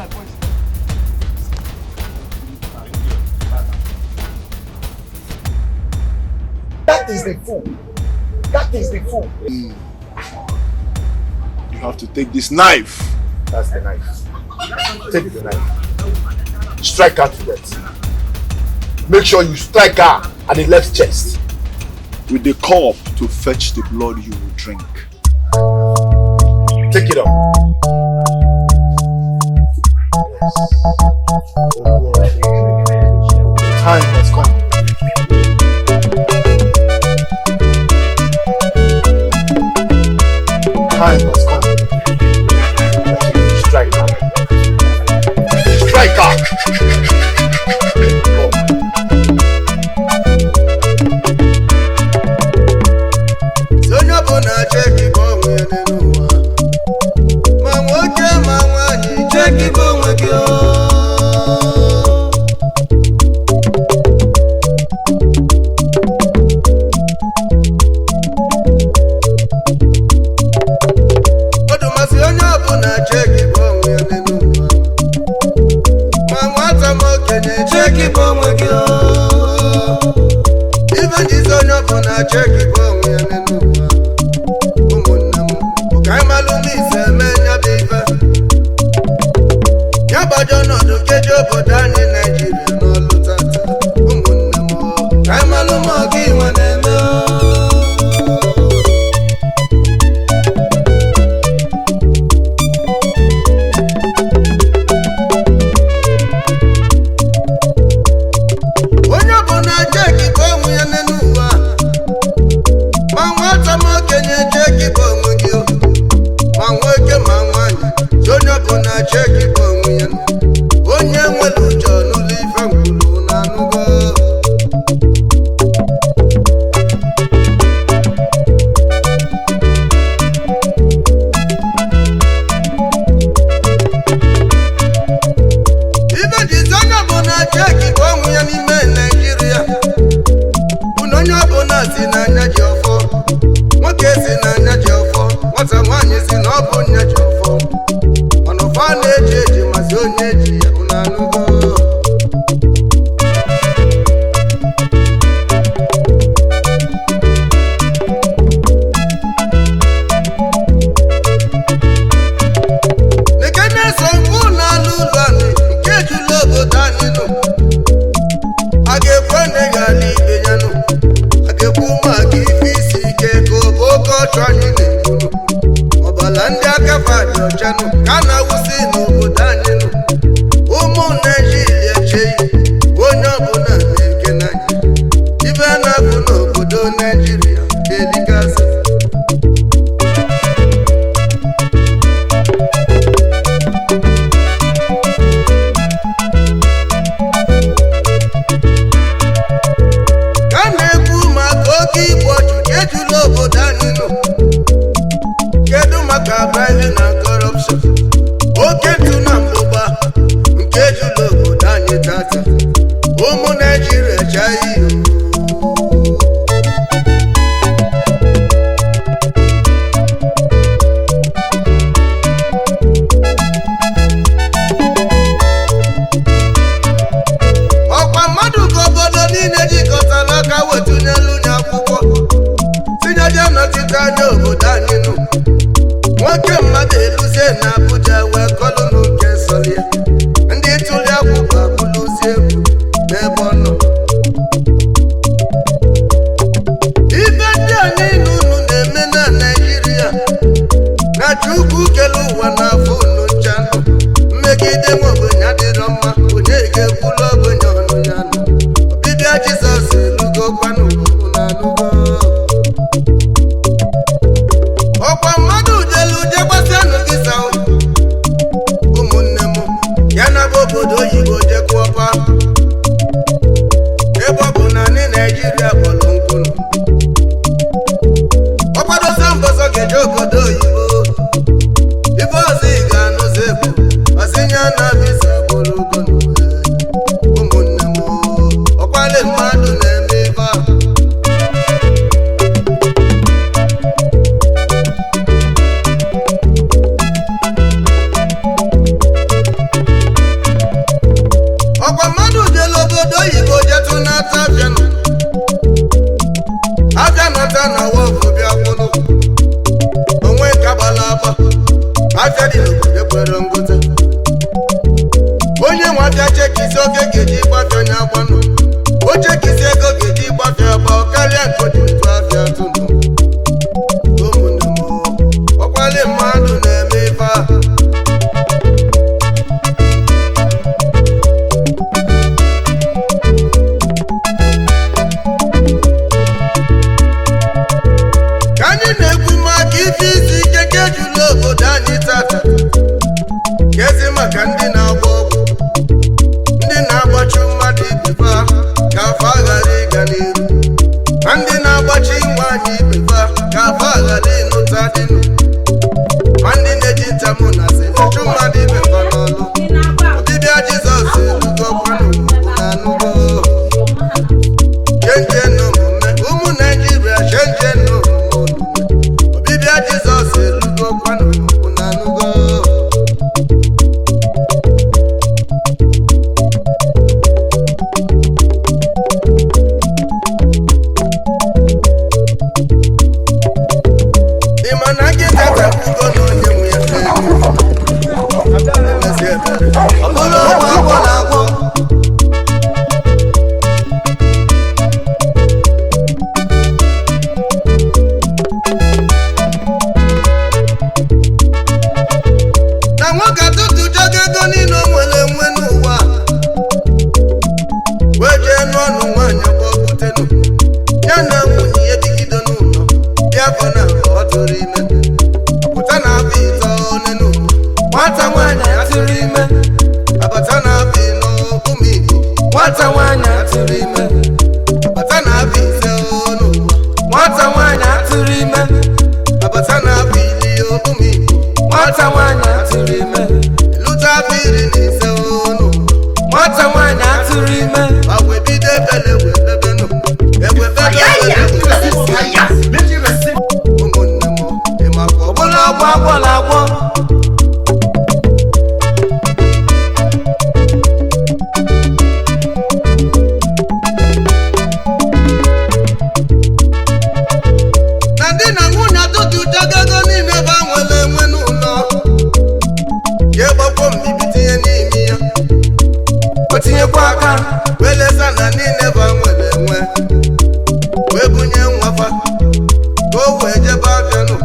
My voice. That is the fool. That is the fool. You have to take this knife. That's the knife. Take the knife. Strike her to death. Make sure you strike her at the left chest. With the cup to fetch the blood you will drink. Take it up. Yes. Time has come. Time has come. Strike her. Strike her. Go. Onye ọbụla chekibe onwe ya n'elu ụwa, ma nwoke ma nwaanyị, chekibe onwe gị o. Ọdụmasị onye ọbụla chekibe onwe ya n'elu ụwa, ma nwata ma okenye, chekibe onwe gị o. Ibe njizi onye ọbụla chekibe onwe ya n'elu ụwa, ụmụnne m, bụ ka anyị malụ n'ise eme nya bụ ife ya gbajọ ọnọdụ keji obodo anyị Naijiria n'ọlụ tata. Ụmụnne m, ka anyị malụ ma ọ gị nwe na-eme o. Onye ọbụla chekibe onwe ya n'elu ụwa, ma nwata ma okenye, chekibe onwe gị o. Ma nwoke ma nwaanyị, si onye ọbụla chekibe onwe ya. Onye nwere uche n'ụlọ ife ngwuru na anụgo. Ibe jizi onye ọbụla chekibe onwe ya n'ime Naijiria bụ na onye ọbụla si n'anya ji ọfọ. Nwoke si n'anya ji ọfọ, nwata nwaanyị si na ọ bụ nya ji ọfọ, mana ụfọ a na-eji eji mazi onye ji ya unu anụgo. Nke na-eso mpụ na-alụ ụlọ anyị nke ejula obodo anyị nụ, a ga-ekwe na ị ga-ala ibe ya nụ, a ga-ekwu maka ife isi ike ka ọ bụ oke ọchụ anyị na-egburu ọbala ndị aka fa dị ọcha nụ ka a na-awụsị n'obodo anyị nụ. Ụmụ Naijiria cheyi, onye ọbụla na-eke n'anya ibe na-abụ n'obodo Naijiria elikasị. Ka a na-ekwu maka oke igbu ọchụ ka ejula obodo anyị nọ, kedu maka bribery na corruption, oke ntụ na mgbụgba nke ejula obodo anyị tata? Ụmụ Naijiria, chaghị. Ọkwa mmadụ ka obodo niile jikọtara aka wetunyelu nye akwụkwọ tinyeje nnọchite anya obodo anyị nụ. Nwoke mmadụ eluzie na Abuja wee kọlụ n'oke sọrọ ya, ndị tụli akwụkwọ abụlụzie egwu n'ebe ọ nọ. Ife ndị a niile unu na-eme na Naijiria na Chukwu kele ụwa n'afọ unu ncha nọ. Mmegide nwe ogbenye adịrọ mma. Onye ga-ekwulu ogbenye ọnụ ya nọ? Ọbịbịa Jizọs elugo kwanụ na anụgo. Ọkwa mmadụ jelu je gbasianụ gị sa, ụmụnne m, ya na bụ obodo oyibo jekwuọpa, ebe ọ bụ na ndị Naijiria kpọrọ nkụnụ. Ọ kwadosa mbọsọ ga-eje obodo oyibo. Ife isi ike nke juru obodo anyị tata, kezi maka ndị na-agba ọgwụ, ndị na-agbachu mmadụ ibe fa ka afọ ghara ịga n'iru, ma ndị na-agbachi nwaanyị ibe fa ka afọ ghara ịnụta dịnụ, ma ndị na-eji ntamụ na asị achụ mmadụ ibe fa n'ọlụ. Ọbịbịa Jizọs erugo kwanụ, na anụgo. Chenje n'omume ụmụ Naijiria, chenje n'omume. Ọbịbịa Jizọs erugo kwanụ, na anụgo. Ị ma na nkịta takwugo na onye nwe ya emesi ebere, ọ bụrụ ọgwụ agwọ na-agwọ. Na nwoke atụtụchago ego niile o nwere enwe n'ụwa, wee jee n'ọnụ nwaanyị kpọbutenu ya na nwunye ya bigide n'ụlọ bịa afọ na ọ tụrụ ime, pụta na afọ ite onenu nwata nwaanyị atụrụ ime, abata na afọ ịnọ ụmụ Igbo Nwata nwaanyị atụrụ ime, abata na afọ ise n'ụwa, nwata nwaanyị atụrụ ime, abata na afọ iri ụmụ Igbo, nwata nwaanyị atụrụ ime, lute afọ 15 n'ụwa, nwata nwaanyị atụrụ ime, ma wee bido ebele wee bebenụ egwe bebe ụmụnne m, ị makwa ọ bụrụ ọgwụ agwọ na-agwọ. Na di na nwunye atụtụchago ego niile ebe a nwere enwe n'ụlọ, ka ịgbakwo mbibi tinye n'ime ya, O tinyekwa aka, wee lesa na niile ebe a nwere enwe, wee bunye nwafa ka o wee jebe abịanụ.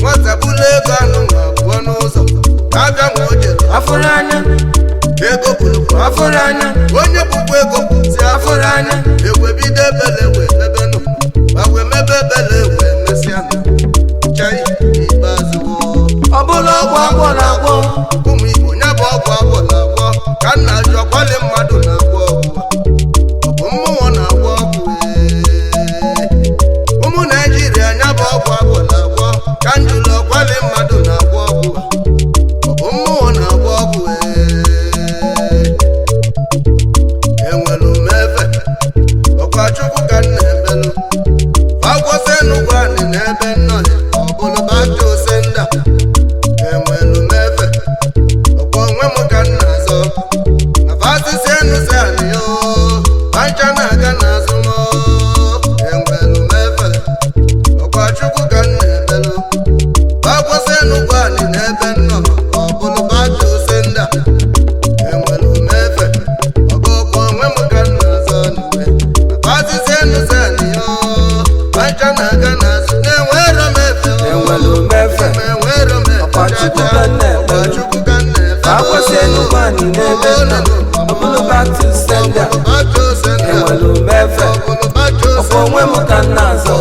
Nwata bụla ego anụ nwa pụọ n'ụzọ ka abịa nwa o jere afụrụ anya, ego bụrụkwa afụrụ anya, onye bụkwa ego bụzi afụrụ anya, egwe bido ebele wee mebenụ, ma wee mebe ebele wee mesịanụ chai n'ikpeazụ. Ọ bụrụ ọgwụ agwọ na-agwọ. Ụmụ Igbo, ya bụ ọgwụ agwọ na-agwọ ka nna ajụ kwali mmadụ na-agwọ ọgwụ, ọ bụ mmụọ na-agwọ ọgwụ? Ee. Ụmụ Naijiria, ya bụ ọgwụ agwọ na-agwọ ka njụlọ kwali mmadụ na-agwọ ọgwụ, ọ bụ mmụọ na-agwọ ọgwụ? Ee. Enwere m efe ọkwa Chukwu ka m na-ebelụ agwọsị enugwu anị n'ebe nnọ ya, ọ bụrụ back to sender. Enwere m efe ọkwa onwe m ka m na-azọ na fasisi enusi anị yo pancha na-aga n'azụ m. Enwere m efe ọkwa Chukwu ka m na-ebelụ agwọsị enugwu anị n'ebe nnọ, ọ bụrụ back to sender. Enwere m efe ọgụ ọkwa onwe m ka m na-azọ n'uwe na fasisi enusi anị yo pancha na-aga n'azụ na-enwere m efe. Enwere m efe, enwere m efe ọkwa Chukwu ka m na-ekpelu. Chukwu ka m na-efe. Akwụsị Enugwu anyị n'ebe nọ, ọ bụrụ back to sender. Enwere m efe, ọkwa onwe m ka m na-azọ.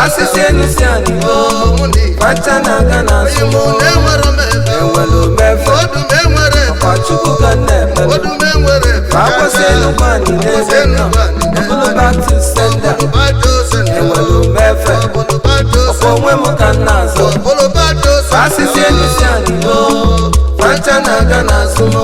Asịsị enusi anyị o, pancha na-aga n'azụ m. Enwere m efe, ọkwa Chukwu ka m na-ekpelu. Akwụsị Enugwu anyị n'ebe nọ, ọ bụrụ back to sender. Enwere m efe, ọkwa onwe m ka m na-azọ. Asịsị enusi anyị o, pancha na-aga n'azụ m.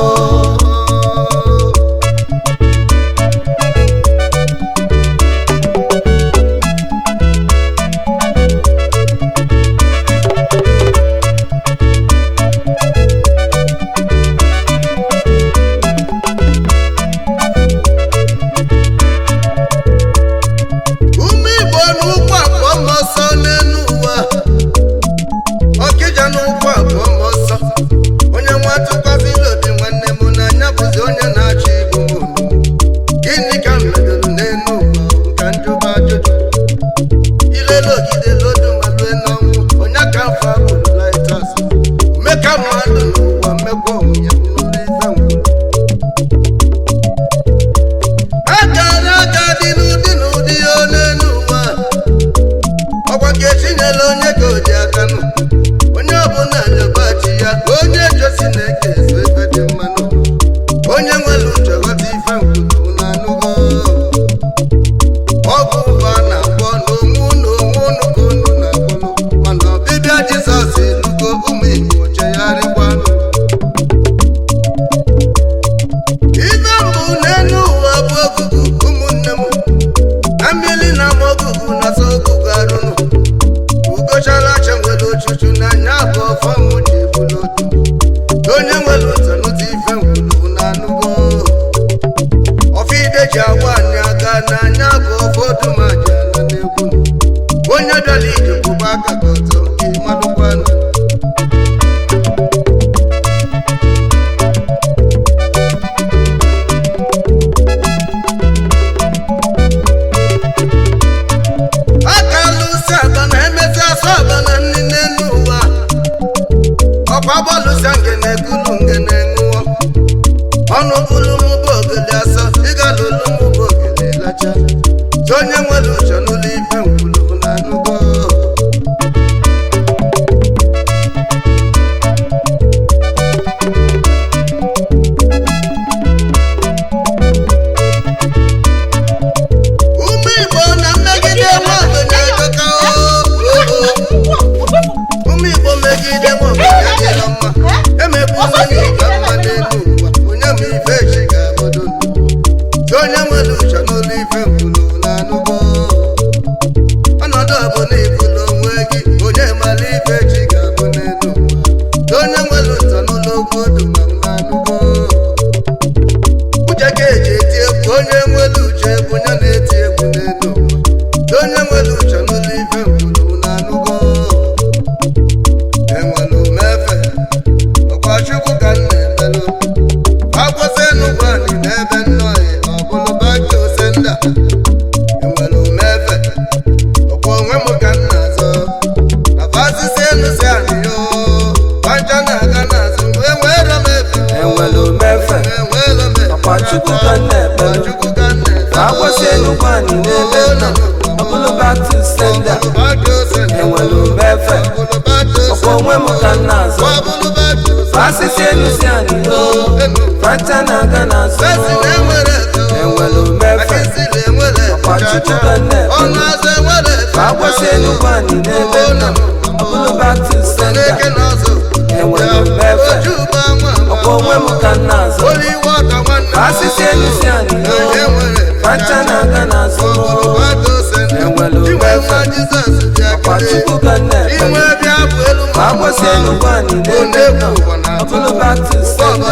Ụmụ Igbo n'ụkwụ akpọ m ọsọ n'elu ụwa, ọkịja n'ụkwụ akpọ m ọsọ, onye nwa tụkwasịrị obi nwanne m. nụ. Onye ọbụla nyobachi ya, onye josi na-eke eso ife dị mmanụ. Onye nwere uche ghọta ife nkwulu na anụgo. Ọgwụ ụwa na-akpọ n'onwe unu, onwe unu ka unu na-akpọnụ. Mana ọbịbịa Jizọs elugo, ụmụ Igbo chegharịkwanụ. Ife mbụ n'elu ụwa bụ ogugu, ụmụnne m. Na mmiri na ama ogugu na asa ogugu arụnụ. Ugochara acha nwere ochuchu n'anya bụ ọfọ m ji bụrụ otu. Onye nwere ntị nụta ife nkwulu na anụgo. Ọfọ ide ji agwa anyị aka n'anya bụ ọfọ odumaji ala n'egwu. Onye bịara ije kwụba aka ka ọtọ ịmadụkwanụ. Aka lụsị aba na emezi asụ aba na nri n'elu ụwa. Ọkwa gbalụsịa ngene kulu ngene ṅụọ. Ọnụ bụlụ mụ bụ ogele asọ, ịga lụlụ mụ bụ ogele lacha. Sị onye nwere uche n'ụlọ ife nkwulu na anụgo. Ụmụ Igbo na mmegide nwa ogbenye ajọka oo. Ụmụ Igbo megide nwa ogbenye adịrọ mma. Emegbu onye ụka mma n'elu ụwa, onye ma ife echi ga-abọdo n'ụwa. Sị onye nwere uche n'ụlọ ife nkwulu na anụgo. Ọnọdụ ọbụla ibulu onwe gị, onye mara ife echi ga-abụ n'elu ụwa. Sị onye nwere uche n'ụlọ okwu odu ma mma anụgo. Uche ka eji eti egwu, onye nwere uche bụ onye na-eti egwu n'elu ụwa. Onye nwere uche n'ụlọ ife nkwulu na anụgo. Enwere umefe, ọkwa Chukwu ka m na-emelụ. Akwụsị Enugwu anyị n'ebe nnọọ, ọ bụrụ back to sender. Enwere umefe, ọkwa onwe m ka m na-azọ. Afasịsị enu si anyị yoo, panja na-aga n'azụ, enwere m efe. Enwere umefe, Enwere m efe. ọkwa Chukwu ka m na-ekpelu. Chukwu ka m na-efe. Ka akwụsị Enugwu anyị n'ebe nọ, ọ bụrụ back to sender. Enwere umefe, ọkwa onwe m ka m na-azọ. Asịsị elu si anyị yoo, panja na-aga n'azụ. Enwere umefe, ọkwa Chukwu ka m na-ekpelu. Ka akwụsị Enugwu anyị n'ebe nọ, ọ bụrụ back to sender. Enwere umefe, ọkwa onwe m ka m na-azọ. Asịsị elu si anyị yoo, panja na-aga n'azụ. Enwere umefe, ọkwa Chukwu ka m na-ekpelu. Ka akwụsị Enugwu anyị n'ebe nọ, ọ bụrụ back to sender.